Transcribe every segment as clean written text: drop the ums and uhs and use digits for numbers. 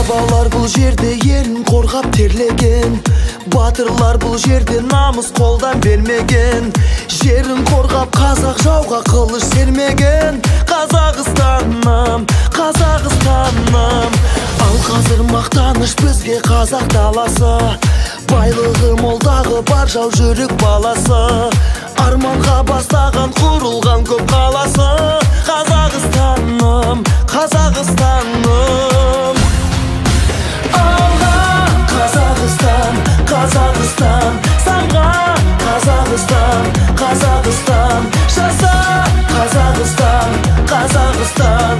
Бабалар бұл жерде елін қорғап терлеген, батырлар бұл жерде намыс қолдан бермеген. Жерін қорғап қазақ жауға қылыш сермеген. Қазақстаным, Қазақстаным. Ал қазір мақтаныш бізге қазақ даласы, байлығы молдағы бар жау жүрек баласы. Арманға бастаған құрылған көп қаласы. Қазақстаным, Қазақстаным. Қазақстан, Қазақстан, самға Қазақстан, Қазақстан, жаса Қазақстан, Қазақстан.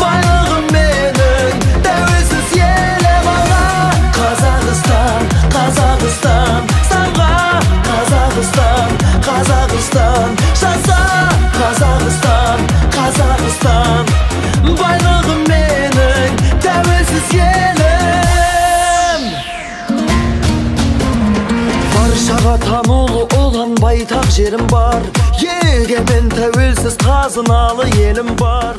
Байлығым менің, тәуелсіз елім алға. Қазақстан, Қазақстан, самға Қазақстан, Қазақстан, жаса Қазақстан, Қазақстан. Байлығым менің, тәуелсіз елім. Баршаға танулы ұлан байтақ жерім бар, егемен тәуелсіз қазыналы елім бар.